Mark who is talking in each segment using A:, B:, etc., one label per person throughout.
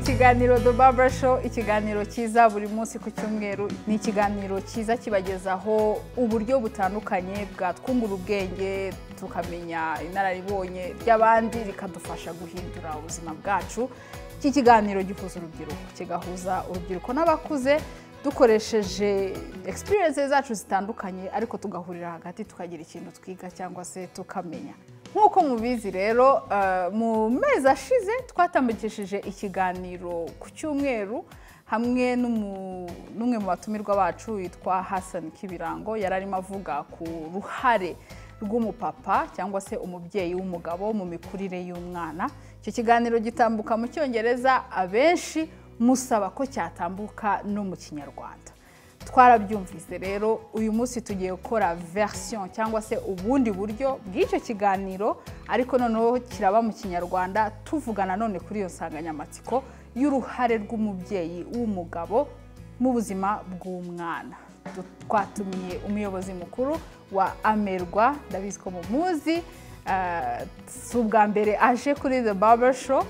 A: Kiganiro The Barbara Show, ikiganiro cyiza buri munsi ku cyumweru. Ni ikiganiro cyiza kibagezaho uburyo butandukanye bwatwungura ubwenge, tukamenya inararibonye ry'abandi, rikadufasha guhindura ubuzima bwacu. Iki kiganiro gihuza urubyiruko, kigahuza urubyiruko n'abakuze, dukoresheje experience zacu zitandukanye, ariko tugahurira hagati tukagira ikintu twiga cyangwa se tukamenya. Nk'uko mubizi rero, mu mezi ashize twatambukishije ikiganiro ku cyumweru hamwe n'umwe mu batumirwa bacu witwa Hassan Kibirango. Yari arimo avuga ku ruhare rw'umupapa cyangwa se umubyeyi w'umugabo mu mikurire y'umwana. Icyo kiganiro gitambuka mu Cyongereza, abenshi musaba ko cyatambuka no mu Kinyarwanda. Twarabyumvise rero, uyu munsi tugiye gukora version cyangwa se ubundi buryo bw'icyo kiganiro, ariko noneho kiraba mu Kinyarwanda, tuvugana none kuri iyo nsanganyamatsiko y'uruhare rw'umubyeyi w'umugabo mu buzima bw'umwana. Twatumiye umuyobozi mukuru wa Amerwa, ndabizi ko mumuzi, si ubwa mbere aje kuri The Barber Show,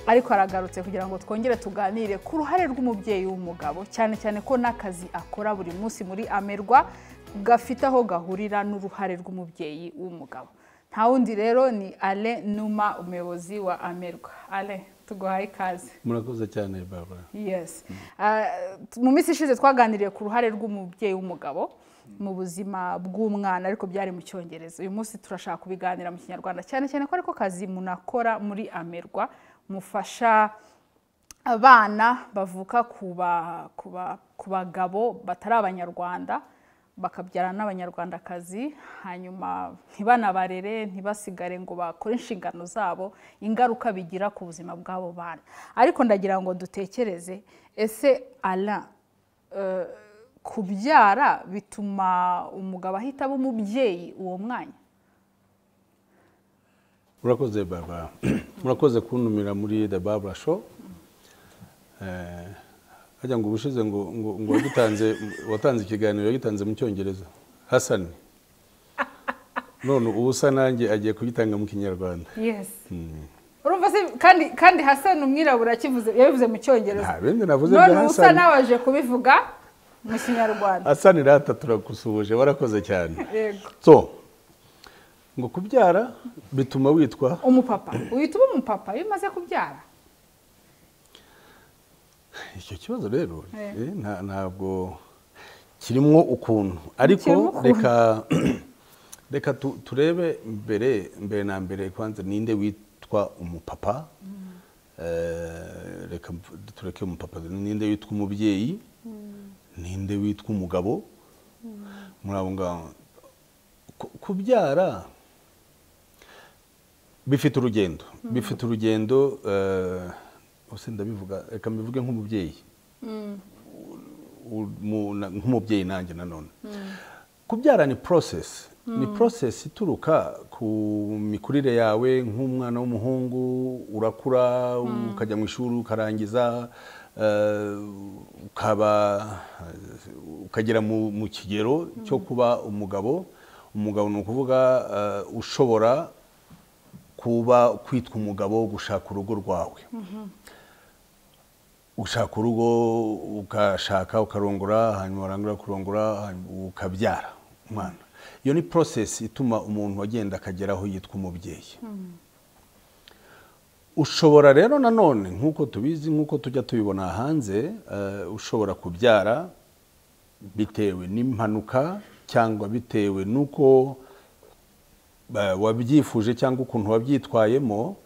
A: ariko aragarutse kugira ngo twongere tuganire ku ruhare rw'umubyeyi w'umugabo, cyane cyane ko n'akazi akora buri munsi muri Amerwa gafite aho gahurira n'uruhare rw'umubyeyi w'umugabo. Nta wundi rero ni Alain Numa, umuyobozi wa Amerwa. Alain, tuguhaye ikaze.
B: Murakoze cyane, Barbara.
A: Yes. Mu minsi ishize twaganiriye ku ruhare rw'umubyeyi w'umugabo mu buzima bw'umwana, ariko byari mu Cyongereza. Uyu munsi turashaka kubiganira mu Kinyarwanda, cyane cyane ko ariko kazi munakora muri Amerwa, mufasha abana bavuka ku bagabo batari Abanyarwanda, bakabyara n'Abanyarwandakazi, hanyuma ntibanabarere, ntibasigare ngo bakore inshingano zabo, ingaruka bigira ku buzima bw'abo bana. Ariko ndagira ngo dutekereze, ese Alain, kubyara bituma umugabo ahita aba umubyeyi uwo mwanya?
B: Murakoze, Barbara, murakoze kuntumira muri The Barbara Show. Hajya ngo ubushize ngo wagitanze, watanze ikiganiro, yagitanze mu Cyongereza Hassan, none ubu usa nanjye agiye kugitanga mu Kinyarwanda.
A: Yes, urumva se, kandi Hassan umwirabura akivuze, yabivuze mu Cyongereza.
B: Nta bindi navuze.
A: None
B: bya
A: usa
B: Hassan.
A: Nawe aje kubivuga mu Kinyarwanda.
B: Hassan rata, turagusuhuje, warakoze cyane.
A: Yego.
B: So ngo kubyara bituma witwa
A: umupapa? Uhita uba umupapa iyo umaze kubyara?
B: Icyo kibazo rero ntabwo kirimo ukuntu, ariko
A: Kirimo ukuntu.
B: Reka turebe mbere na mbere kwanza ninde witwa umupapa. Reka tureke umupapa, ninde witwa umubyeyi, ninde witwa umugabo muri abo ngabo? Kubyara bifite urugendo. Ose ndabivuga, reka mbivuge nk'umubyeyi, nk'umubyeyi nanjye nanone kubyara ni process ituruka ku mikurire yawe nk'umwana w'umuhungu. Urakura, ukajya mu ishuri, ukarangiza, ukaba ukagera mu kigero cyo kuba umugabo. Umugabo ni ukuvuga ushobora kuba kwitwa umugabo, gushaka urugo rwawe, ushaka urugo, ugashaka, ukarongora, hanyuma warangira kurongora, hanyuma ukabyara umwana. Iyo ni process ituma umuntu agenda akagera aho yitwa umubyeyi. Ushobora rero nanone, nk'uko tubizi, nk'uko tujya tubibona hanze, ushobora kubyara bitewe n'impanuka cyangwa bitewe n'uko wabyifuje cyangwa ukuntu wabyitwayemo.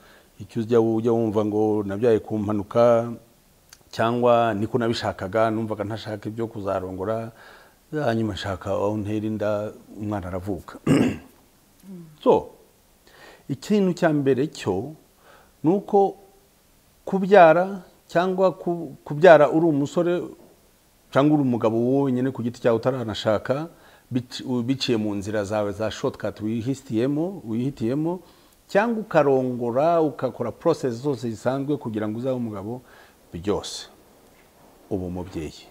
B: Icyo ujya wumva ngo nabyaye ku mpanuka, cyangwa niko nabishakaga, numvaga ntashaka ibyo kuzarongora, hanyuma nshaka aho ntera inda, umwana aravuka. So ikintu cya mbere cyo ni uko kubyara cyangwa kubyara uri umusore cyangwa uri umugabo wenyine ku giti cyawe utaranashaka, biciye mu nzira zawe za shortcut wihitiyemo, cyangwa ukarongora, ugakora process zose zisanzwe kugira ngo uzabe umugabo, byose uba umubyeyi.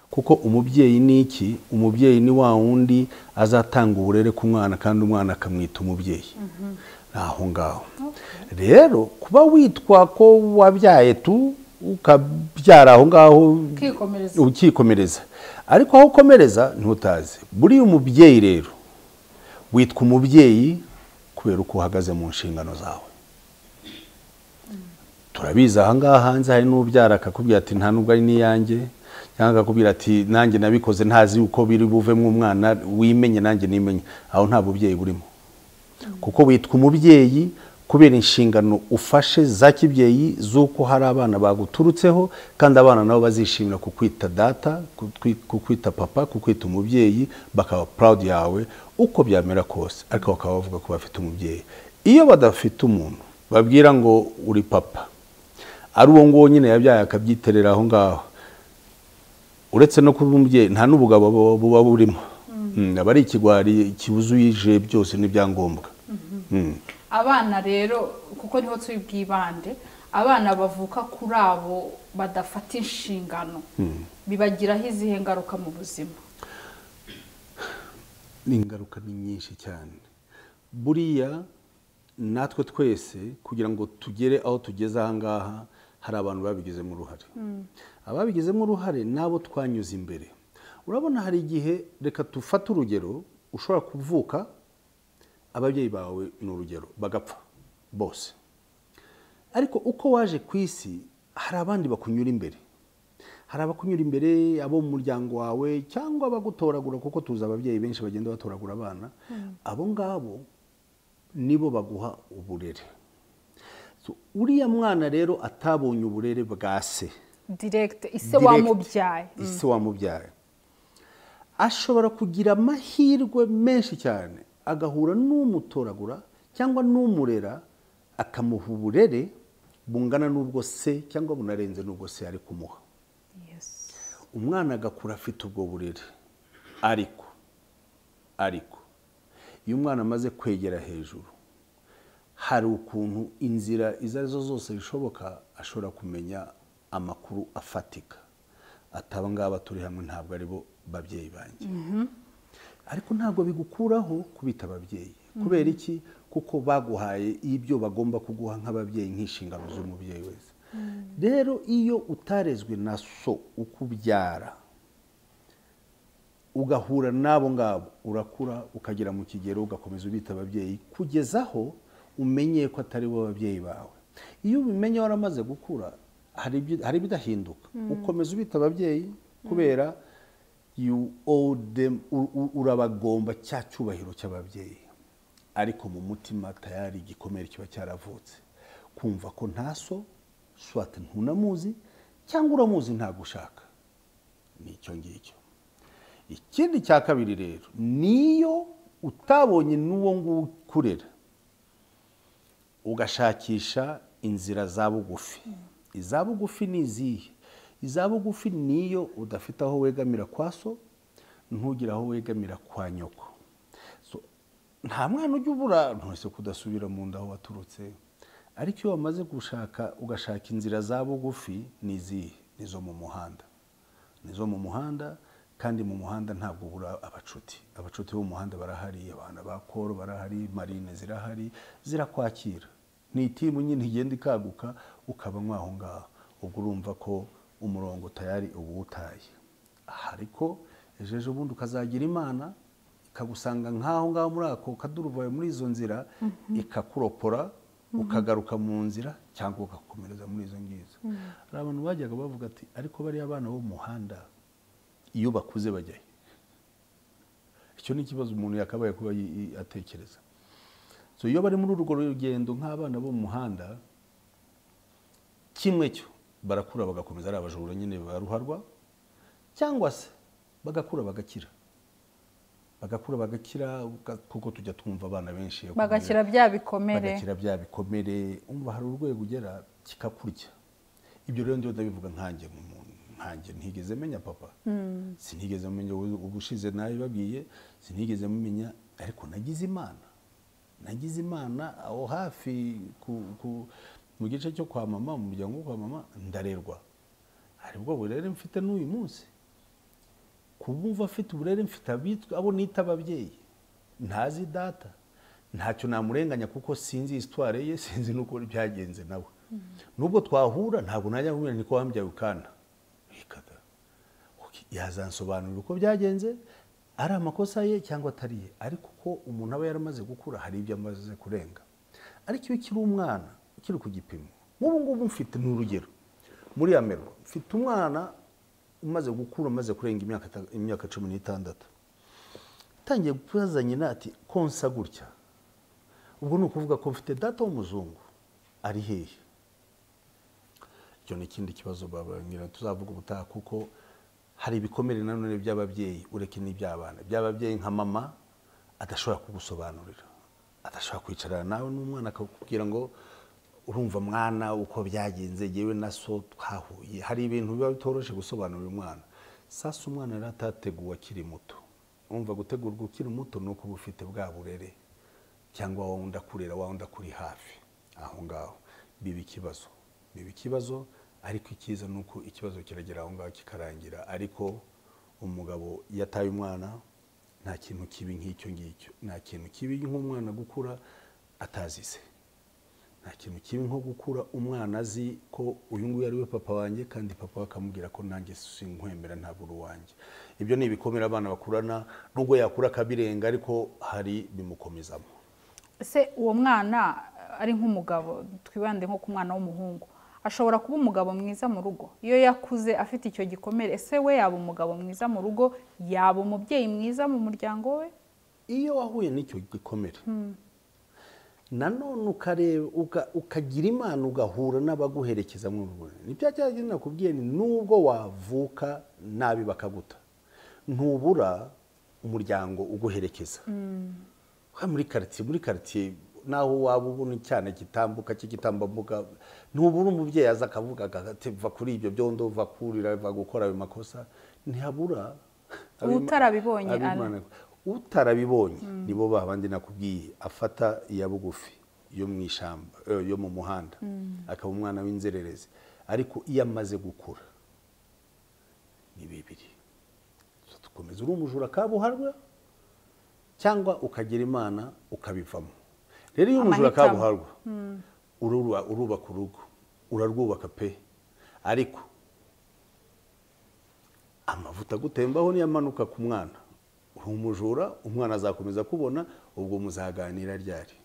B: Kuko umubyeyi ni iki? Umubyeyi ni wa wundi azatanga uburere ku mwana, kandi umwana akamwita umubyeyi. Ni aho ngaho rero kuba witwa ko wabyaye tu. Ukabyara aho ngaho ukikomereza, ariko aho ukomereza ntutazi. Buriya umubyeyi rero witwa umubyeyi kubera uko uhagaze mu nshingano zawe. Turabizi aha ngaha hanze hari n'ubyara akakubwira ati nta nubwo ari n'iyanjye, cyangwa akakubwira ati nanjye nabikoze ntazi uko biri buvemo umwana, wimenye nanjye nimenye. Aho nta bubyeyi burimo, kuko witwa umubyeyi kubera inshingano ufashe za kibyeyi z'uko hari abana baguturutseho, kandi abana nabo bazishimira kukwita data, kukwita papa, kukwita umubyeyi, bakaba proud yawe uko byamera kose, ariko bakaba bavuga ko bafite umubyeyi. Iyo badafite umuntu babwira ngo uri papa, ari uwo nguwo nyine yabyaye akabyiterera aho ngaho, uretse no kuba umubyeyi nta n'ubugabo buba burimo, aba ari ikigwari kiwuzuye byose n'ibyangombwa.
A: Abana rero kuko niho turi bwibande, abana bavuka kuri abo badafata inshingano bibagiraho izihe ngaruka mu buzima?
B: Ingaruka ni nyinshi cyane. Buriya natwe twese kugira ngo tugere aho tugeze aha ngaha hari abantu babigizemo uruhare. Ababigizemo uruhare nabo twanyuze imbere. Urabona hari igihe, reka tufate urugero, ushobora kuvuka ababyeyi bawe ni urugero bagapfa bose, ariko uko waje ku isi hari abandi bakunyura imbere, hari abakunyura imbere abo mu muryango wawe cyangwa abagutoragura, kuko tuzi ababyeyi benshi bagenda batoragura abana. Abo ngabo nibo baguha uburere. So, uriya mwana rero atabonye uburere bwa se
A: direct, ise wamubyaye,
B: ise wamubyaye ashobora kugira amahirwe menshi cyane agahura n'umutoragura cyangwa n'umurera akamuha uburere bungana n'ubwo se cyangwa bunarenze n'ubwo se ari kumuha. Umwana agakura afite ubwo burere, ariko iyo umwana amaze kwegera hejuru hari ukuntu inzira izo arizo zose bishoboka ashobora kumenya amakuru afatika, ataba ngaba turi hamwe ntabwo ari bo babyeyi banjye. Ariko ntabwo bigukuraho kubita ababyeyi. Kubera iki? Kuko baguhaye ibyo bagomba kuguha nk'ababyeyi, nk'inshingano z'umubyeyi wese. Rero iyo utarezwe na so ukubyara ugahura n'abo ngabo, urakura ukagera mu kigero ugakomeza ubita ababyeyi kugeza aho umenye ko atari bo babyeyi bawe. Iyo ubimenye waramaze gukura hari ibidahinduka, ukomeza ubita ababyeyi kubera you owe them, urabagomba cya cyubahiro cy'ababyeyi, ariko mu mutima tayari igikomere kiba cyaravutse, kumva ko nta so, swat ntunamuzi cyangwa uramuzi ntagushaka, nicyo ngicyo. Ikindi cya kabiri rero, niyo utabonye n'uwo nguwo ukurera ugashakisha inzira za bugufi. Iza bugufi ni izihe? Iza bugufi niyo udafite aho wegamira kwa so, ntugira aho wegamira kwa nyoko. So, nta mwana ujya ubura ntose kudasubira mu nda aho waturutse, ariko iyo wamaze gushaka ugashaka inzira za bugufi ni izihe? Nizo mu muhanda, nizo mu muhanda. Kandi mu muhanda ntabwo ubura abacuti, abacuti bo mu muhanda barahari, abana ba koro barahari, marine zirahari, zirakwakira. Ni itimu nyine igenda ikaguka ukaba mwaho ngaho, ubwo urumva ko umurongo tayari ubu utaye. Ariko ejo bundi ukazagira Imana ikagusanga nkaho ngaho muri ako kaduruvayo muri izo nzira, ikakuropora ukagaruka mu nzira cyangwa ugakomereza muri izo ngizo. Hari abantu bajyaga bavuga ati ariko bariya abana bo mu muhanda iyo bakuze bajyayo. Icyo ni ikibazo umuntu yakabaye kuba atekereza. So iyo bari muri urwo rugendo nk'abana bo mu muhanda, kimwe cyo barakura bagakomeza ari abajura nyine baruharwa, cyangwa se bagakura bagakira, bagakura bagakira, kuko tujya twumva abana benshi
A: bagakira bya bikomere,
B: bagakira bya bikomere. Umva hari urwego ugera kikakurya. Ibyo rero ndiyo ndabivuga nkanjye nkanjye ntigeze menya papa, sinigeze menya ubushize nabibabwiye, sinigeze mumenya, ariko nagize Imana, nagize Imana aho hafi mu gice cyo kwa mama, mu muryango wo kwa mama ndarerwa. Hari ubwo burere mfite n'uyu munsi, kubumva afite uburere mfite abitwa abo nita ababyeyi, ntazi data, ntacyo namurenganya kuko sinzi histoire ye, sinzi nuko byagenze nawe. Nubwo twahura ntabwo najya kumubwira niko wambyaye ukana. Yazansobanurira uko byagenze, ari amakosa ye cyangwa atari ye, ariko ko umuntu aba yaramaze gukura hari ibyo amaze kurenga. Ariko iyo ukiri umwana ukiri ku gipimo, nk'ubu ngubu mfite n'urugero muri Amerwa, mfite umwana umaze gukura, umaze kurenga imyaka 16, atangiye kubaza nyina ati konsa gutya, ubwo ni ukuvuga ko mfite data w'umuzungu ari hehe? Icyo ni ikindi kibazo babangira tuzavuga ubutaha, kuko hari ibikomere nanone by'ababyeyi ureke n'iby'abana, by'ababyeyi nka mama adashobora kugusobanurira, adashobora kwicarana nawe n'umwana akakubwira ngo urumva mwana uko byagenze, yewe na so twahuye. Hari ibintu biba bitoroshe gusobanurira umwana. Sasa umwana rero atateguwe akiri muto. Urumva gutegurwa ukiri muto ni uko uba ufite bwa burere cyangwa wa wundi akurera, wa wundi akuri hafi aho ngaho, biba ikibazo, biba ikibazo. Ariko icyiza ni uko ikibazo kiragera aho ngaho kikarangira. Ariko umugabo yataye umwana, nta kintu kibi nk'icyo ngicyo, nta kintu kibi nk'umwana gukura atazize, nta kintu kibi nko gukura umwana azi ko uyu nguyu ari we papa wanjye, kandi papa akamubwira ko nanjye sinkwemera ntabwo uri uwanjye. Ibyo ni ibikomere abana bakurana, nubwo yakura akabirenga, ariko hari bimukomezamo.
A: Ese uwo mwana ari nk'umugabo, twibande nko ku mwana w'umuhungu, ashobora kuba umugabo mwiza mu rugo iyo yakuze afite icyo gikomere? Ese we yaba umugabo mwiza mu rugo, yaba umubyeyi mwiza mu muryango we?
B: Iyo wahuye n'icyo gikomere nanone ukareba ukagira Imana, ugahura n'abaguherekeza mu rugo, ni bya cyane nakubwiye, ni nubwo wavuka nabi bakaguta, ntubura umuryango uguherekeza. Muri quartier naho waba ubona icyana gitambuka cy'igitambambuga, ntubura umubyeyi aza akavuga ati va kuri ibyo byondo, va kurira, va gukora ayo makosa. Ntihabura
A: utarabibonye.
B: Utarabibonye nibo babandi nakubwiye, afata iya bugufi yo mu ishyamba, yo mu muhanda, akaba umwana w'inzererezi. Ariko iyo amaze gukura ni bibiri, tukomeza uri umujura kabuharwa cyangwa ukagira Imana ukabivamo. Rero iyo umujura kabuharwa urubaka urugo, urarwubaka pe, ariko amavuta gutembaho niyo amanuka ku mwana. Uri umujura, umwana azakomeza kubona, ubwo muzaganira ryari?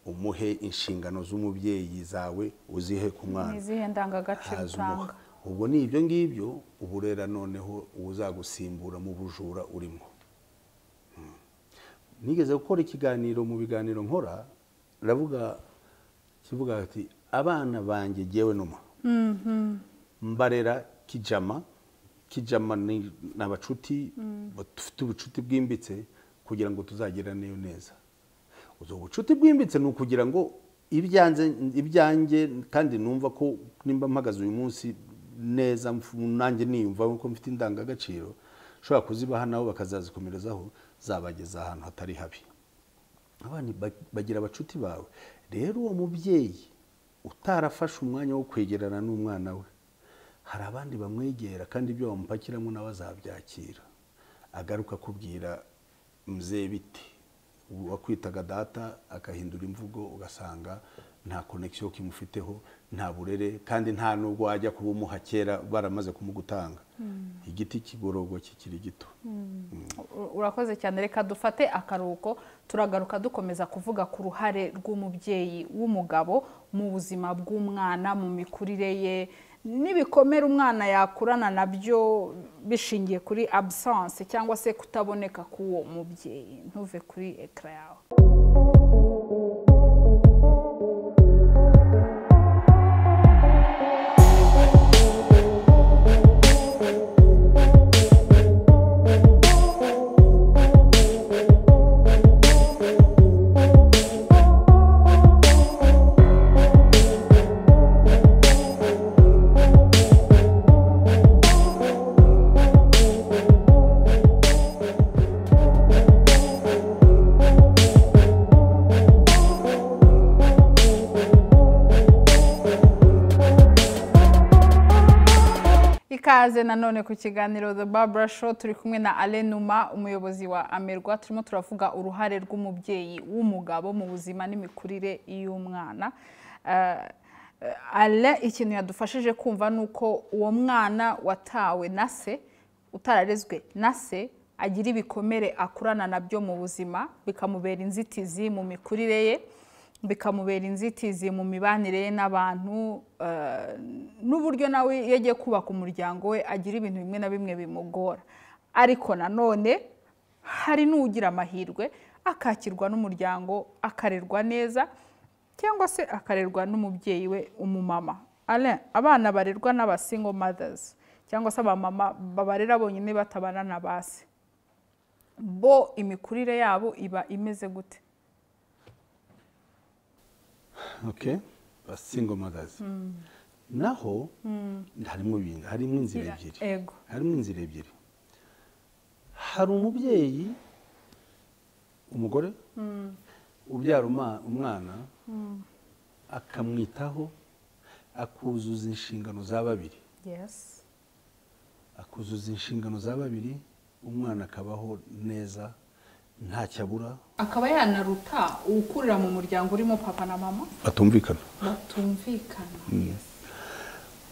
B: Umuhe inshingano z'umubyeyi zawe, uzihe ku mwana,
A: izihe ndangagaciro utanga.
B: Ubwo ni ibyo ngibyo uburera, noneho uzagusimbura mu bujura urimo. Nigeze gukora ikiganiro, mu biganiro nkora ndavuga kivuga ati abana banjye jyewe numa mbarera kijama. Kijama ni abacuti bafite ubucuti bwimbitse kugira ngo tuzageraneyo neza. Ubwo bucuti bwimbitse ni ukugira ngo ibyanjye, kandi numva ko nimba mpagaze uyu munsi neza nanjye niyumva ko mfite indangagaciro ushobora kuzibaha nabo bakazazikomerezaho, zabageza ahantu hatari habi. Abana bagira abacuti bawe. Rero uwo mubyeyi utarafashe umwanya wo kwegerana n'umwana we, hari abandi bamwegera kandi ibyo bamupakiramo nawe azabyakira, agaruka kubwira mzee biti wakwitaga data, akahindura imvugo, ugasanga nta connection kimufiteho, nta burere, kandi nta nubwo wajya kubumuha kera baramaze kumugutanga. Igiti kigororwa kikiri gito.
A: Urakoze cyane. Reka dufate akaruhuko, turagaruka dukomeza kuvuga ku ruhare rw'umubyeyi w'umugabo mu buzima bw'umwana, mu mikurire ye, n'ibikomere umwana yakurana nabyo bishingiye kuri absence cyangwa se kutaboneka k'uwo mubyeyi. Ntuve kuri ekara yawe. Ikaze nanone ku kiganiro The Barbara Show, turi kumwe na Alain Numa, umuyobozi wa Amerwa. Turimo turavuga uruhare rw'umubyeyi w'umugabo mu buzima n'imikurire y'umwana. Alain ikintu yadufashije kumva ni uko uwo mwana watawe na se, utararezwe na se, agira ibikomere akurana nabyo mu buzima, bikamubera inzitizi mu mikurire ye, bikamubera inzitizi mu mibanire ye n'abantu, n'uburyo nawe iyo agiye kubaka umuryango we agira ibintu bimwe na bimwe bimugora. Ariko nanone hari n'ugira amahirwe akakirwa n'umuryango, akarerwa neza, cyangwa se akarerwa n'umubyeyi we umumama. Alain, abana barerwa n'aba single mothers cyangwa se abamama babarera bonyine batabana na ba se, bo imikurire yabo iba imeze gute?
B: Okay, ba single mothers naho harimo ibintu, harimo inzira ebyiri. Harimo inzira ebyiri. Hari umubyeyi umugore ubyara umwana akamwitaho, akuzuza inshingano za babiri. Akuzuza inshingano za babiri, umwana akabaho neza ntacyo abura,
A: akaba yanaruta ukurira mu muryango urimo papa na mama
B: batumvikana.
A: Batumvikana.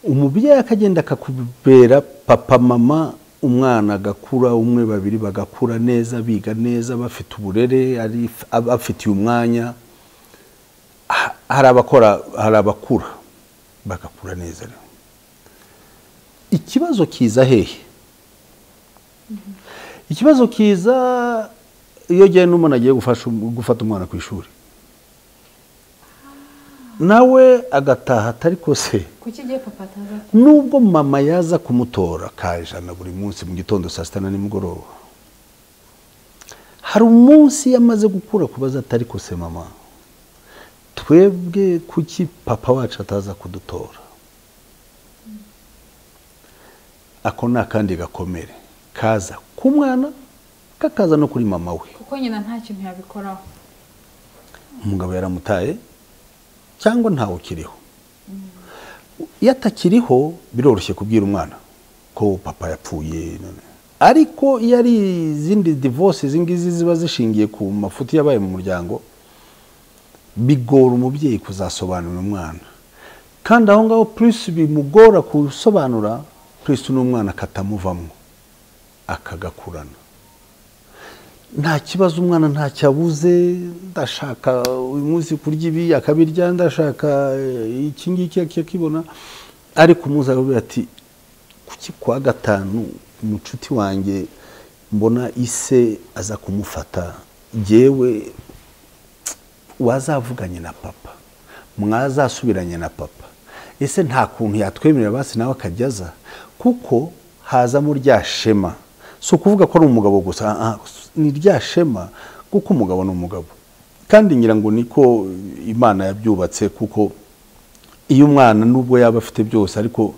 B: Umubyeyi akagenda akakubera papa mama, umwana agakura, umwe babiri bagakura neza, biga neza, bafite uburere, ari afitiye umwanya. Hari abakora, hari abakura bagakura neza. Ikibazo kiza hehe? Ikibazo kiza iyo gihe n'umuntu agiye gufata umwana ku ishuri, nawe agataha atari kose.
A: Kuki igihe papa ataza?
B: Nubwo mama yaza kumutora kajana buri munsi mu gitondo, saa sita na nimugoroba, hari umunsi yamaze gukura kubaza atari kose, mama, twebwe kuki papa wacu ataza kudutora? Ako ni akandi gakomere kaza ku mwana, kakaza no kuri mama we,
A: kuko nyina nta kintu yabikoraho.
B: Umugabo yaramutaye cyangwa ntawe ukiriho. Iyo atakiriho biroroshye kubwira umwana ko papa yapfuye, ariko iyo ari izindi divorce, izi ngizi ziba zishingiye ku mafuti yabaye mu muryango, bigora umubyeyi kuzasobanurira umwana. Kandi aho ngaho plus bimugora gusobanura, plus n'umwana akatamuvamo akagakurana. Nta kibazo, umwana ntacyo abuze, ndashaka uyu munsi kurya ibi akabirya, ndashaka iki ngiki akakibona. Ariko umunsi aravuga ati kuki kwa gatanu umucuti wanjye mbona ise aza kumufata, jyewe wazavuganye na papa, mwazasubiranye na papa, ese nta kuntu yatwemerera basi nawe akajyaza? Kuko hazamo rya shema. Si ukuvuga ko ari umugabo gusa, ni rya shema, kuko umugabo ni umugabo. Kandi ngira ngo niko Imana yabyubatse, kuko iyo umwana nubwo yaba afite byose ariko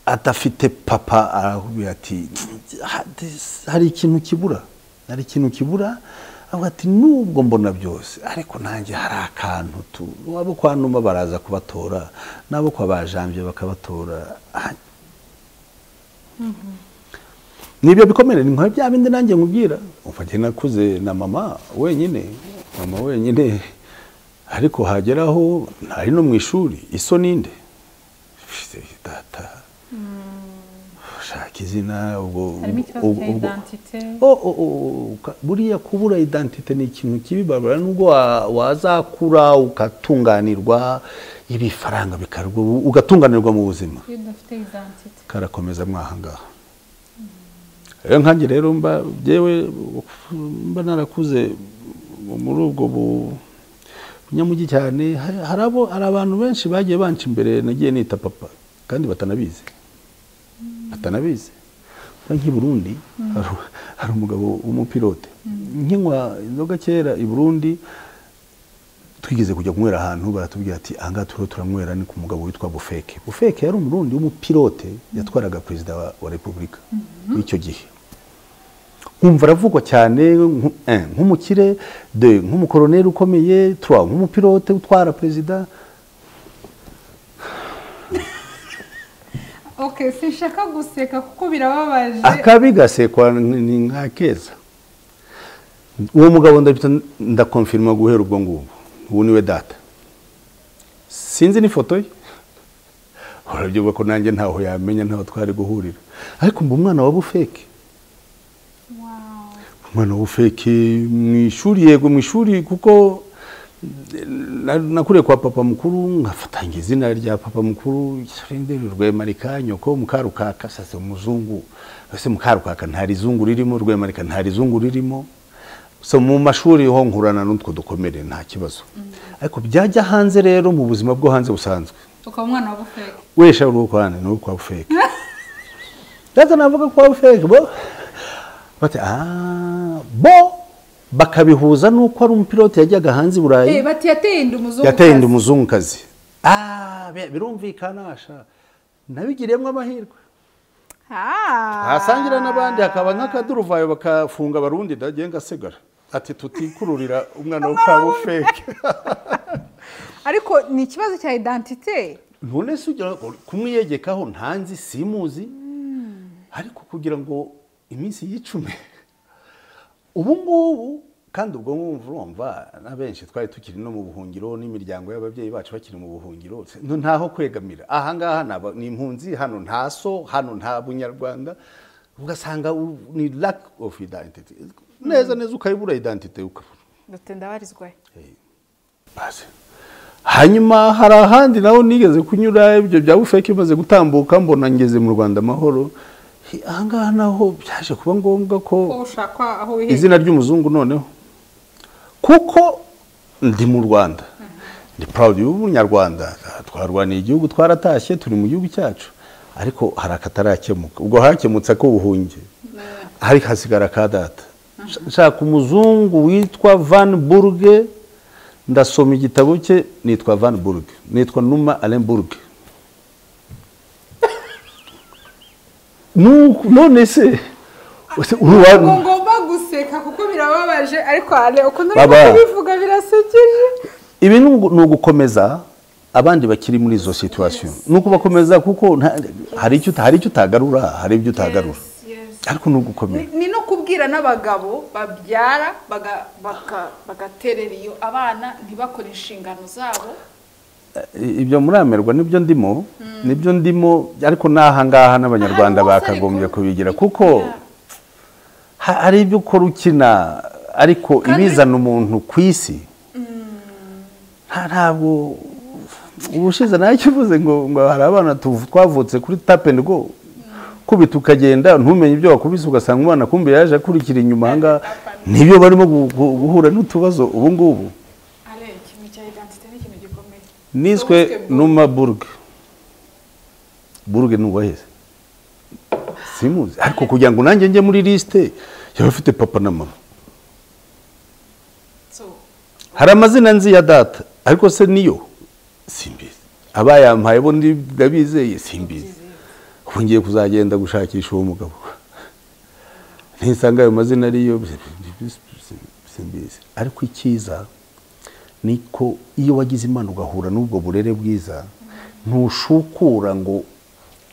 B: adafite papa, arakubwira ati hari ikintu kibura, hari ikintu kibura. Avuga ati nubwo mbona byose ariko nanjye hari akantu tu, abo kwa Numa baraza kubatora, nabo kwa Bajambye bakabatora. Nibyo bikomere, ni nka bya bindi nanjye nkubwira. Umva, njye nakuze na mama wenyine, mama wenyine, ariko hageraho ntari no mu ishuri, iso ninde data shaka izina ubwo.
A: Harimo ikibazo cya identité.
B: Oh, buriya kubura identité ni ikintu kibi, Barbara. Nubwo wazakura ugatunganirwa, ibifaranga bikarwa, ugatunganirwa mu buzima,
A: iyo udafite identité
B: karakomeza mwaha ngaha. Rero nkanjye rero mba byewe mba narakuze muri ubwo bunyamujyi cyane, hari abantu benshi bagiye banca imbere nagiye nita papa kandi batanabizi, batanabizi. Nk'i Burundi hari umugabo w'umupilote nkinywa inzoga kera i Burundi, twigeze kujya kunywera ahantu, baratubwira ati ahangaha turiho turanywera ni ku mugabo witwa Bufeke. Bufeke yari Umurundi w'umupilote, yatwaraga perezida wa repubulika w'icyo gihe. Nkumva aravugwa cyane nk'umukire, de nk'umukoroneri ukomeye, trois nk'umupilote utwara perezida.
A: Okay, sinshaka guseka kuko birababaje.
B: Akabi gasekwa ni nka keza. Uwo mugabo ndabita, ndakonfirma guhera ubwo ngubwo, ubu niwe data. Sinzi n'ifoto ye. Urabyumva ko nanjye ntaho yamenya, ntaho twari guhurira, ariko mba umwana wa bufeke. Umwana wa bufeke mu ishuri, yego mu ishuri, kuko nakuriye kwa papa mukuru, nkafatanga izina rya papa mukuru Rwemarika, nyoko Mukarukaka. Sasa umuzungu ese Mukarukaka nta rizungu ririmo, Rwemarika nta rizungu ririmo. So mu mashuri ho nkurana n'utwo dukomere nta kibazo, ariko byajya hanze rero mu buzima bwo hanze busanzwe
A: ukaba umwana wa bufeke.
B: Wesha uri kwane ni kwa bufeke. Data navuga kwa bufeke bo bati bo bakabihuza nuko ari umupilote yajyaga hanze i Burayi.
A: Bati yateye inda umuzungu.
B: Yateye inda umuzungukazi. Birumvikana sha. Nabigiriyemo amahirwe. Hasangira n'abandi hakaba nk'akaduruvayo bakafunga abarundi ndagenga sigara. Ati tutikururira umwana wo kwa bufeke.
A: Ariko ni ikibazo cya identité.
B: None se ugira kumwiyegekaho ntanzi simuzi. Ariko kugira ngo iminsi yicume ubu ngubu, kandi ubwo mwumva na benshi twari tukiri no mu buhungiro n'imiryango y'ababyeyi bacu bakiri mu buhungiro, ntaho kwegamira. Aha ngaha ni impunzi, hano nta so, hano nta bunyarwanda, ugasanga ni lack of identity. Neza neza ukayibura identity ukabura.
A: Ndabarizwa.
B: Basi. Hanyuma hari ahandi naho nigeze kunyura ibyo bya bufeke bimaze gutambuka, mbona ngeze mu Rwanda amahoro. Aha ngaha naho byaje kuba ngombwa ko izina ry'umuzungu noneho, kuko ndi mu Rwanda, ndi proud y'umunyarwanda, twarwaniye igihugu, twaratashye, turi mu gihugu cyacu, ariko hari akatarakemuka. Ubwo hakemutse ko ubuhunge, hari hasigara ka data. Nshaka umuzungu witwa Van Burge, ndasoma igitabo cye, nitwa Van Burge, nitwa Numa Alain Burge. None se
A: ngomba guseka kuko birababaje, ariko ukuntu uri kubivuga birasekeje.
B: Ibi ni ugukomeza abandi bakiri muri izo situation, ni ukubakomeza kuko hari icyo utagarura, hari ibyo utagarura, ariko ni ugukomeza.
A: Ni no kubwira n'abagabo babyara bagaterera iyo abana ntibakore inshingano zabo.
B: Ibyo muramerwa nibyo ndimo, nibyo ndimo, ariko naha ngaha n'abanyarwanda bakagombye kubigira, kuko hari ibyo ukora ukina, ariko ibizana umuntu ku isi ntabwo. Ubushize nakivuze ngo hari abana twavutse kuri tap and go, kubita ukagenda ntumenye ibyo wakubise, ugasanga umwana kumbe yaje akurikira inyuma aha, nibyo barimo guhura n'utubazo ubu ngubu. Niswe Numa Burge. Burge ni uwaheze simuzi, ariko kugira ngo nanjye njye muri liste yaba afite papa na mama. Hari amazina nzi ya data, ariko se niyo simbizi. Abayampaye bo ndabizeye simbizi. Ubu ngiye kuzagenda gushakisha uwo mugabo, ntisanga ayo mazina ariyo simbizi. Ariko icyiza niko iyo wagize Imana ugahura n'ubwo burere bwiza, ntushukura ngo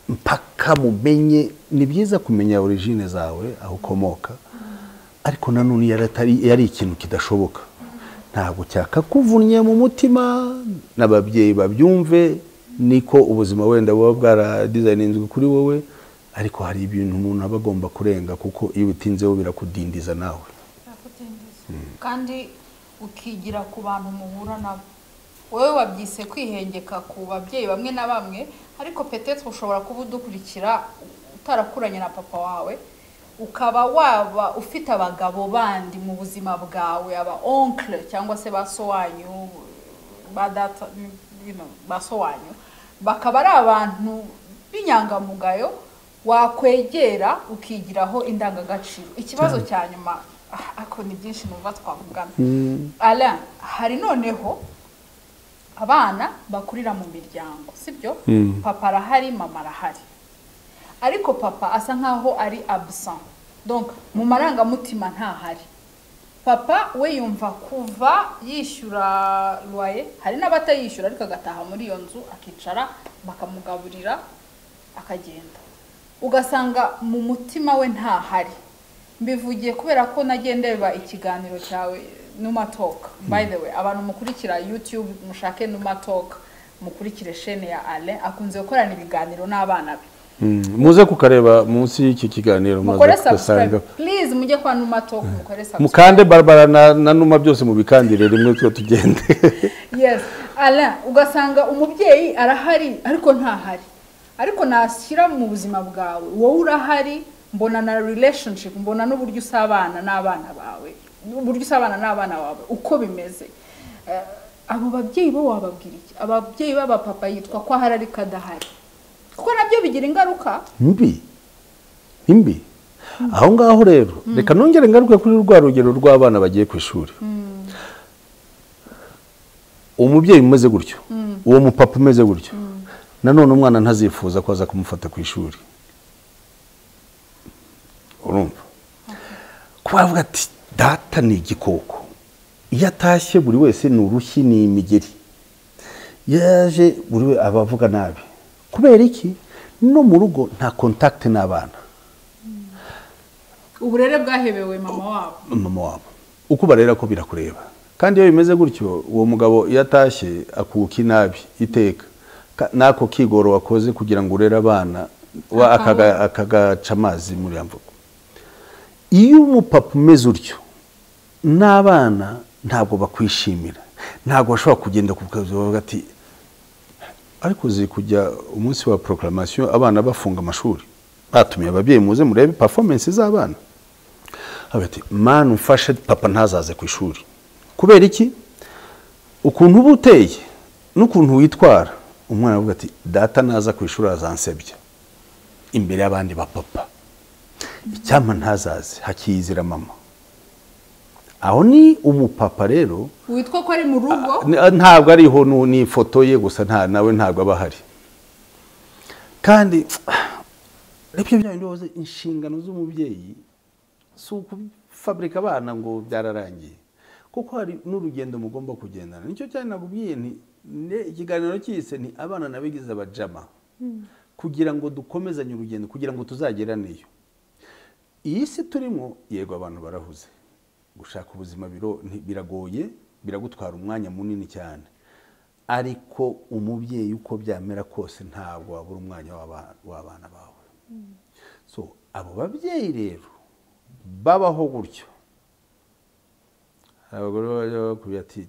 B: mpaka mumenye. Ni byiza kumenya origine zawe aho ukomoka, ariko nanone yari ikintu kidashoboka, ntabwo cyakakuvunnye mu mutima, n'ababyeyi babyumve, niko ubuzima wenda buba bwaradizayininzwe kuri wowe, ariko hari ibintu umuntu aba agomba kurenga, kuko iyo ubitinzeho birakudindiza nawe.
A: Kandi ukigira ku bantu muhura nabo. Wowe wabyise kwihengeka ku babyeyi bamwe na bamwe, ariko peut-être ushobora kuba udukurikira utarakuranye na papa wawe, ukaba waba ufite abagabo bandi mu buzima bwawe, aba oncle cyangwa se ba so wanyu, ba data, ba so wanyu, bakaba ari abantu b'inyangamugayo wakwegera ukigiraho indangagaciro. Ikibazo cya nyuma, ako ni byinshi numva twavugana. Alain, hari noneho abana bakurira mu miryango, sibyo? Papa arahari, mama arahari, ariko papa asa nkaho ari absent, donc mu marangamutima ntahari. Papa we yumva kuva yishyura loyer, hari n'abatayishyura ariko agataha muri iyo nzu akicara bakamugaburira akagenda, ugasanga mu mutima we ntahari. Mbivugiye kubera ko nagiye ndeba ikiganiro cyawe Numa Talk. By the way, abantu mukurikira YouTube mushake Numa Talk, Mukurikire chaîne ya Alain, akunze gukorana ibiganiro n'abana be.
B: Muze kukareba munsi y'iki kiganiro,
A: mukore subscribe please, mujye kwa Numa Talk mukore subscribe,
B: mukande Barbara na Numa byose mubikandire rimwe twe tugende.
A: Yes, Alain, ugasanga umubyeyi arahari ariko ntahari, ariko nashyira mu buzima bwawe wowe urahari, mbona na relationship, mbona n'uburyo usabana n'abana bawe, uburyo usabana n'abana bawe uko bimeze. Abo babyeyi bo wababwira iki? Ababyeyi baba papa yitwa ko ahari ariko adahari, kuko nabyo bigira ingaruka
B: mbi mbi. Aho ngaho rero reka nongere ngaruke kuri rwa rugero rw'abana bagiye ku ishuri. Umubyeyi umeze gutyo, uwo mupapa umeze gutyo, nanone umwana ntazifuza ko aza kumufata ku ishuri. Urumva kuba avuga ati data ni igikoko, iyo atashye buri wese ni urushyi ni imigeri, yaje buri we abavuga nabi. Kubera iki? No mu rugo nta contact n'abana.
A: Uburere bwahebewe mama wabo.
B: Mama wabo uko barera ko birakureba. Kandi iyo bimeze gutyo, uwo mugabo iyo atashye akuka inabi iteka, nako kigoro wakoze kugira ngo urere abana akagaca amazi muri ya mvugo. Iyo umupapa umeze utyo n'abana ntabwo bakwishimira, ntabwo bashobora kugenda ku kazi bavuga ati ariko uzi kujya umunsi wa proclamation abana bafunga amashuri, batumiye ababyeyi muze murebe performance z'abana, ati man umfashe papa ntazaze ku ishuri. Kubera iki? Ukuntu uba uteye n'ukuntu witwara, umwana avuga ati data naza ku ishuri azansebya imbere y'abandi ba papa, icyampa ntazaze, hakiyizira mama. Aho ni umupapa rero
A: witwa ko ari mu rugo,
B: ntabwo ariho, ni ifoto ye gusa, nta nawe ntabwo aba ahari. Kandi ibyo bya bindi inshingano z'umubyeyi si ukufabrika abana ngo byararangiye, kuko hari n'urugendo mugomba kugendana. Nicyo cyane nakubwiye nti ikiganiro cyise ni abana nabigize abajama, kugira ngo dukomezanye urugendo, kugira ngo tuzageraneyo. Iyi si turimo, yego abantu barahuze, gushaka ubuzima biragoye, biragutwara umwanya munini cyane, ariko umubyeyi uko byamera kose ntabwo wabura umwanya w'abana bawe. So abo babyeyi rero babaho gutyo, abagore bakubwira ati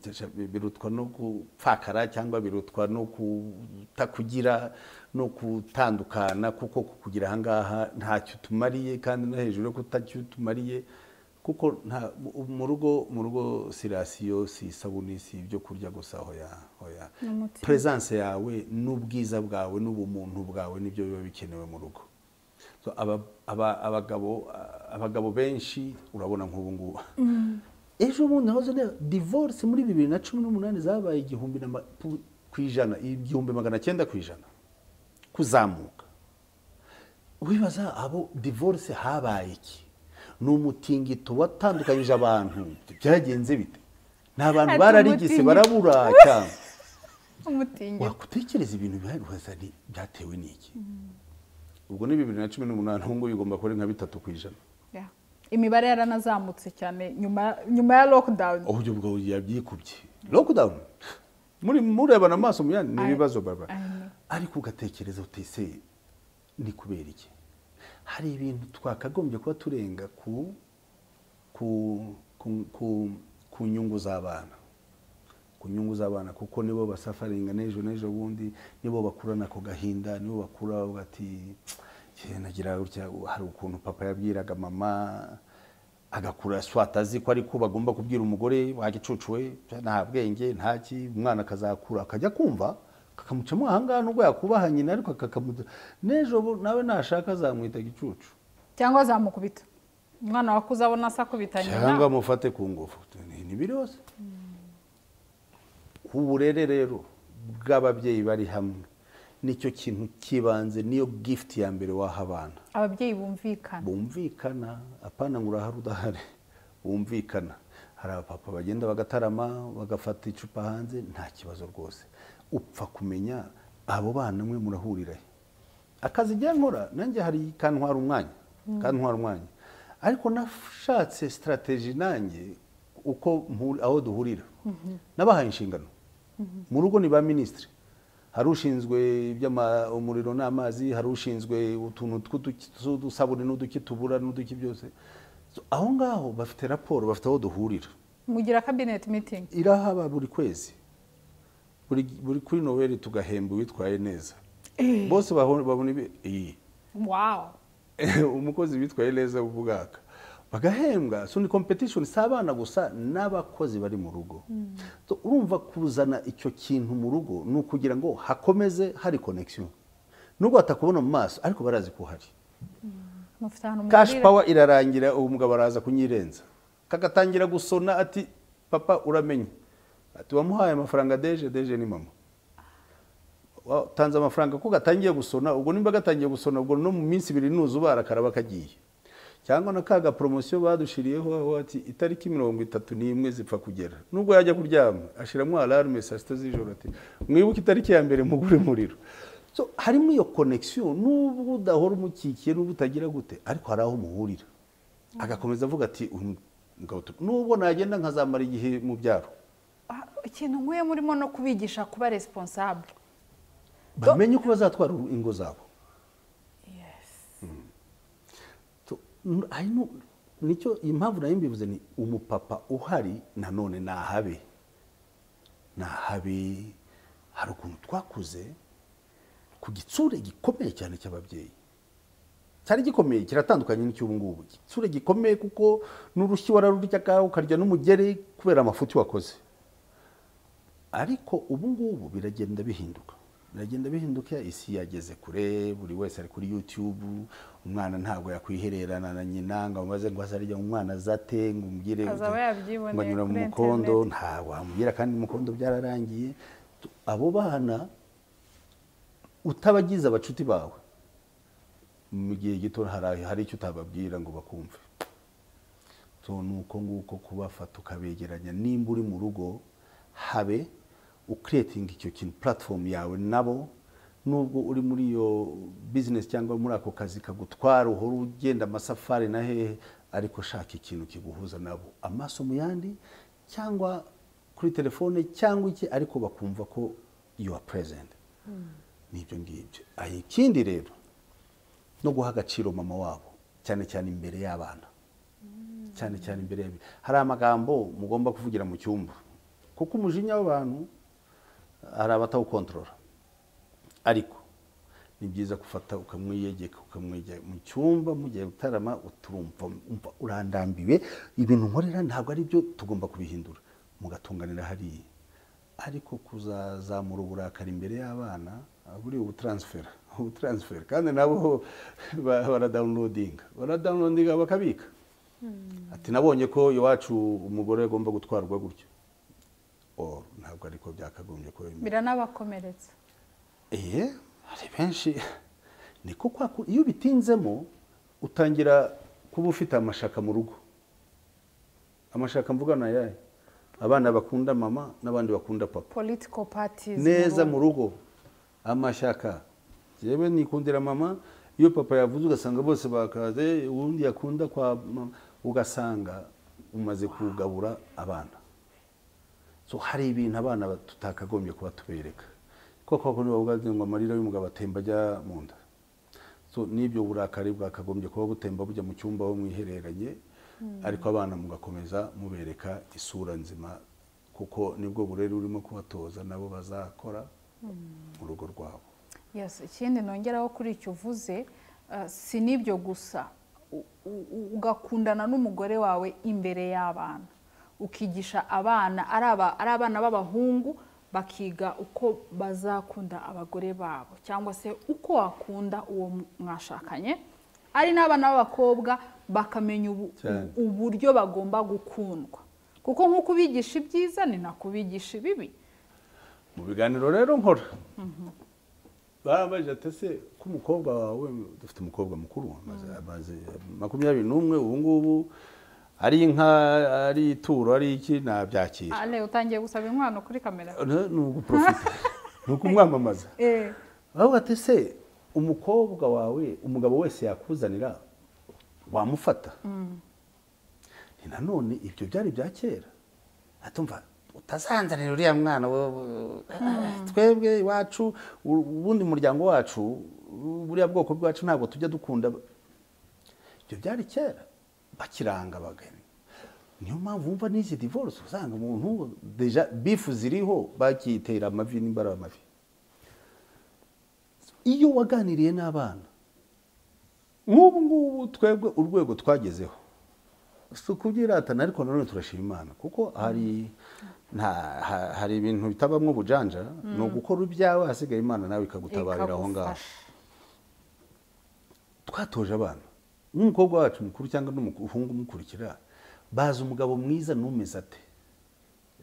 B: birutwa no gupfakara cyangwa birutwa no kutakugira no kutandukana, kuko kukugira ahangaha ntacyo tumariye, kandi no hejuru yo kutacyo tumariye, kuko mu rugo si rasiyo, si isabuni, si ibyo kurya gusa, hoya hoya, presence yawe n'ubwiza bwawe n'ubumuntu bwawe nibyo biba bikenewe mu rugo. So abagabo benshi urabona nk'ubu ngubu ejo bundi nahoze divorce muri 2018 zabaye 1000 ku ijana, 1900% kuzamuka. Wibaza abo divorce habaye iki? Ni umutingito watandukanyije abantu, byagenze bite? Nta bantu bararigise barabura cyane.
A: Umutingito
B: wakutekereza ibintu bihari byatewe n'iki? Ubwo ni 2018 ngo bigomba kuba nka 3%.
A: Imibare yaranazamutse cyane nyuma ya lockdown.
B: Uburyo bwo yabyikubye lockdown muri murebana amaso muyandi ni ibibazo baba, ariko ugatekereza utese ni kubera iki? Hari ibintu twakagombye kuba turenga ku ku ku ku nyungu z'abana, ku nyungu z'abana, kuko nibo basafaringa n'ejo n'ejo bundi, nibo bakurana ko gahinda, nibo bakura bavuga ati nagira gutya. Hari ukuntu papa yabwiraga mama agakura swata azi ko ariko bagomba kubwira umugore wagicucuwe nta bwenge ntaki, umwana akazakura akajya kumva kakamucamo ahangaha nubwo yakubaha nyina, ariko kakamuta n'ejo nawe nashaka azamwita gicucu
A: cyangwa azamukubita. Umwana wakuze abona asakubita nyina
B: cyangwa amufate ku ngufu, ni birose. Uburere rero bw'ababyeyi bari hamwe nicyo kintu kibanze, niyo gift ya mbere waha abana.
A: Ababyeyi bumvikana,
B: bumvikana, apana ngo urahari udahari, bumvikana. Hari abapapa bagenda bagatarama bagafata icupa hanze, nta kibazo rwose. Upfa kumenya abo bana mwe murahurira he. Akazi njya nkora nanjye hari kantwara umwanya, kantwara umwanya, ariko nashatse strategy nanjye uko aho duhurira. Nabahaye inshingano mu rugo ni ba ministre. Hari ushinzwe umuriro n'amazi, hari ushinzwe utuntu tw'udusabune n'uduki tubura n'uduki byose. So, aho ngaho bafite raporo, bafite aho duhurira.
A: Mugira cabinet meeting?
B: Irahaba buri kwezi, buri kuri Noweli tugahemba uwitwaye neza. Bose babona iyi. Umukozi witwaye neza ubwaka bagahembwa. So ni competition, si abana gusa, n'abakozi bari mu rugo. So, urumva kuzana icyo kintu mu rugo ni ukugira ngo hakomeze hari connection, nubwo batakubona mu maso, ariko barazi ko uhari.
A: Mufite ahantu
B: Cash
A: muhurira.
B: power irarangira, uwo mugabo araza kunyirenza, kagatangira gusona ati: "Papa, uramenye." Ati: "Wamuhaye amafaranga deje deje ni mama watanze amafaranga." Ko gatangiye gusona, ubwo nimba gatangiye gusona, ubwo no mu minsi 2 nuzubara karaba kagiye, cyangwa na kaga promotion badushiriyeho, aho ati itariki 31 zipfa kugera, nubwo yajya kuryama ashiramo alarme saa 6 z'ijoro ati: "Mwibuke itariki ya mbere mugure umuriro." So harimo iyo connection, nubwo udahora umukikiye, nubwo utagira gute, ariko hari aho muhurira, agakomeza avuga ati: "Uyu mugabo nubwo nagenda nkazamara igihe mu byaro."
A: Ah, ikintu nkuye murimo no kubigisha kuba responsable.
B: Bamenye uko bazatwara ingo zabo. So, nicyo impamvu nayo mbivuze, ni umupapa uhari nanone nahabe nahabe. Hari ukuntu twakuze ku gitsure gikomeye cyane cy'ababyeyi, cyari gikomeye, kiratandukanye n'icy'ubu ngubu. Igitsure gikomeye, kuko n'urushyi wararuryaga, ukarya n'umugeri kubera amafuti wakoze. Ariko ubu ngubu biragenda bihinduka, biragenda bihinduka. Isi yageze kure, buri wese ari kuri YouTube. Umwana ntabwo yakwihererana na nyina ngo amaze ngo azarya umwana azate ngo umubwire
A: Azaba yabyiboneye
B: ngo anyura mu
A: kuri
B: mukondo.
A: internet.
B: Ntabwo wamubwira, kandi mukondo byararangiye. Abo bana utabagize abacuti bawe, mu gihe gito hari icyo utababwira ngo bakumve. So ni uko nguko kubafata ukabegeranya, nimba uri mu rugo habe ucreatinga icyo kintu, platform yawe nabo, nubwo uri muri iyo business cyangwa muri ako kazi kagutwara, uhora ugenda amasafari na hehe, ariko shaka ikintu kiguhuza nabo, amaso mu yandi, cyangwa kuri telefone cyangwa iki, ariko bakumva ko you are present. Nibyo ngibyo. Ikindi rero, no guha agaciro mama wabo, cyane cyane imbere y'abana, cyane cyane imbere y'abana. Hari amagambo mugomba kuvugira mu cyumba, kuko umujinya w'abantu hari abatawukontorora, ariko ni byiza gufata ukamwiyegeka, ukamwegera mu cyumba mugiye gutarama, uturumva umva urandambiwe, ibintu nkorera ntabwo ari byo, tugomba kubihindura, mugatunganira hariya. Ariko kuzazamura uburakari imbere y'abana, buriya ubutransfera, kandi nabo baradownloadinga bakabika, ati: "Nabonye ko iwacu umugore agomba gutwarwa gutyo." Or ntabwo ariko byakagombye kuba bimeze.
A: Biranabakomeretsa.
B: Eee, hari benshi niko kwa iyo ubitinzemo utangira kuba ufite amashaka mu rugo. Amashaka mvuga ni ayahe? Abana bakunda mama n'abandi bakunda papa.
A: Political parties.
B: Neza, mu rugo amashyaka. Yewe, nikundira mama, iyo papa yavuze ugasanga bose bakaze, uwundi yakunda kwa mama, ugasanga umaze kugabura abana. So hari ibintu abana tutakagombye kuba tubereka, kuko koko bavuga ngo amarira y'umugabo atemba ajya mu nda. So n'ibyo burakari bwakagombye kuba butemba bujya mu cyumba aho mwihereranye, ariko abana mugakomeza mubereka isura nzima, kuko nibwo burere urimo kubatoza nabo bazakora mu rugo rwabo.
A: Yes, ikindi nongeraho kuri icyo uvuze, si n'ibyo gusa. Ugakundana n'umugore wawe imbere y'abana, ukigisha abana, ari abana b'abahungu bakiga uko bazakunda abagore babo, cyangwa se uko wakunda uwo mwashakanye, ari n'abana b'abakobwa bakamenya uburyo bagomba gukundwa, kuko nk'uko ubigisha ibyiza ni nako ubigisha ibibi.
B: Mu biganiro rero nkora, barabaje ati: "Ese ko umukobwa wawe?" Dufite umukobwa mukuru amaze 21 ubu ngubu, ari inka, ari ituro, ari iki, nabyakira.
A: Ale, utangiye gusaba inkwano kuri kamera.
B: Ni uguprofita, ni ukumwamamaza. Bavuga ati: "Se umukobwa wawe, umugabo wese yakuzanira wamufata?" Ni nanone ibyo byari ibya kera, atumva. Utazanzanira uriya mwana twebwe iwacu, ubundi muryango wacu, buriya bwoko bwacu ntabwo tujya dukunda. Ibyo byari kera bakiranga abageni. Niyo mpamvu wumva n'izi divorce, usanga umuntu déjà bifu ziriho, bakitera amavi n'imbara amavi. Iyo waganiriye n'abana nk'ubu ngubu, twebwe urwego twagezeho si ukubyiratana, ariko nanone turashima Imana, kuko hari ibintu bitabamo ubujanja. Ni ugukora ibyawe, hasigaye Imana nawe ikagutabarira aho ngaho.
A: Ikagufasha.
B: Twatoje abana, nk'umukobwa wacu mukuru cyangwa n'umuhungu umukurikira, bazi umugabo mwiza numeze ate.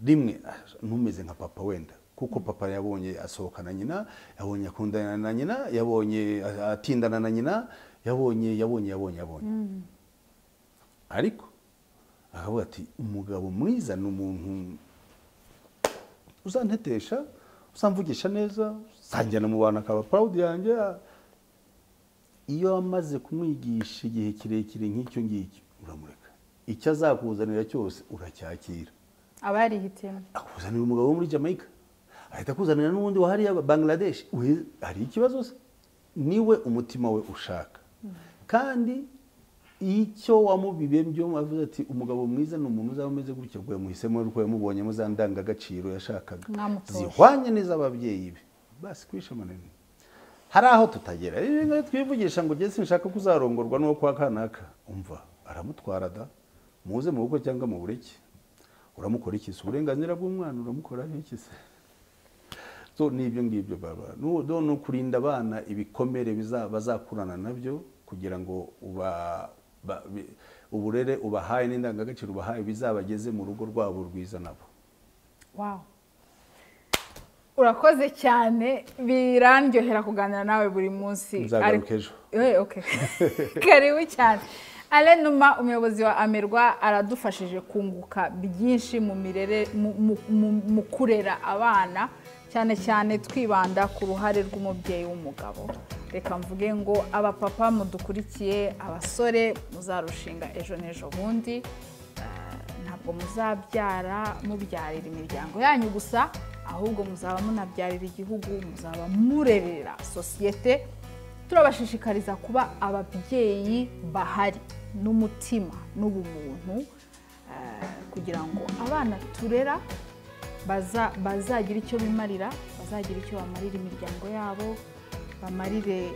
B: Rimwe ntumeze nka papa wenda, kuko papa yabonye asohokana nyina, yabonye akundana na nyina, yabonye atindana na nyina, yabonye yabonye yabonye yabonye, ariko akavuga ati: "Umugabo mwiza ni umuntu uzantetesha, uzamvugisha neza, uzanjyana mu bantu akaba proud yanjye." Iyo wamaze kumwigisha igihe kirekire nk'icyo ngicyo, uramureka, icyo azakuzanira cyose uracyakira.
A: Aba yarihitiyemo.
B: Akuzanira umugabo wo muri Jamaica, ahita akuzanira n'uwundi wa hariya Bangladesh. Hari ikibazo se? Niwe umutima we ushaka, kandi icyo wamubibe byo avuze ati: "Umugabo mwiza ni umuntu uzaba umeze gutya," ubwo yamuhisemo uko yamubonyemo za ndangagaciro yashakaga
A: Mwamutoje.
B: zihwanye n'iz'ababyeyi be. Basi kwisha manini, hari aho tutagera. Ibi ngibi twivugisha ngo njye sinshaka kuzarongorwa n'uwo kwa kanaka, umva aramutwara da, muze mu bukwe cyangwa mu bureke, uramukora iki se? Uburenganzira bw'umwana uramukora iki se? So ni ibyo ngibyo baba ni ukurinda abana ibikomere bazakurana nabyo, kugira ngo uburere ubahaye n'indangagaciro ubahaye bizabageze mu rugo rwabo rwiza nabo.
A: Wow, urakoze cyane, birandyohera kuganira nawe buri munsi.
B: Nzagaruka ejo.
A: Okay. Karibu cyane. Alain Numa, umuyobozi wa Amerwa, aradufashije kunguka byinshi mu mirere, mu kurera abana, cyane cyane twibanda ku ruhare rw'umubyeyi w'umugabo. Reka mvuge ngo abapapa mudukurikiye, abasore muzarushinga ejo n'ejo bundi, ntabwo muzabyara mubyarira imiryango yanyu gusa, ahubwo muzaba munabyarira igihugu, muzaba murerera sosiyete. Turabashishikariza kuba ababyeyi bahari n'umutima n'ubumuntu, kugira ngo abana turera bazagira icyo bimarira, bazagira icyo bamarira imiryango yabo, bamarire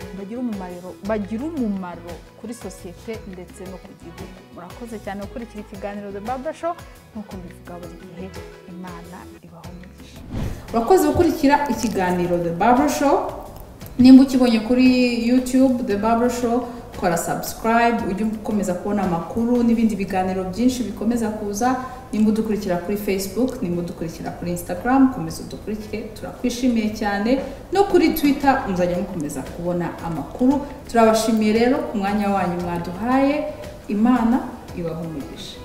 A: bagire umumaro kuri sosiyete ndetse no ku gihugu. Murakoze cyane gukurikira ikiganiro The Barbara Show. Nk'uko mbivuga buri gihe, Imana ibaho umugisha. Urakoze gukurikira ikiganiro The Barbara Show. Nimba ukibonye kuri YouTube The Barbara Show, kora subscribe ujye ukomeza kubona amakuru n'ibindi biganiro byinshi bikomeza kuza. Nimba udukurikira kuri Facebook, nimba udukurikira kuri Instagram, komeza udukurikire, turakwishimiye cyane. No kuri Twitter muzajya mukomeza kubona amakuru. Turabashimiye rero ku mwanya wanyu mwaduhaye. Imana ibahe umugisha.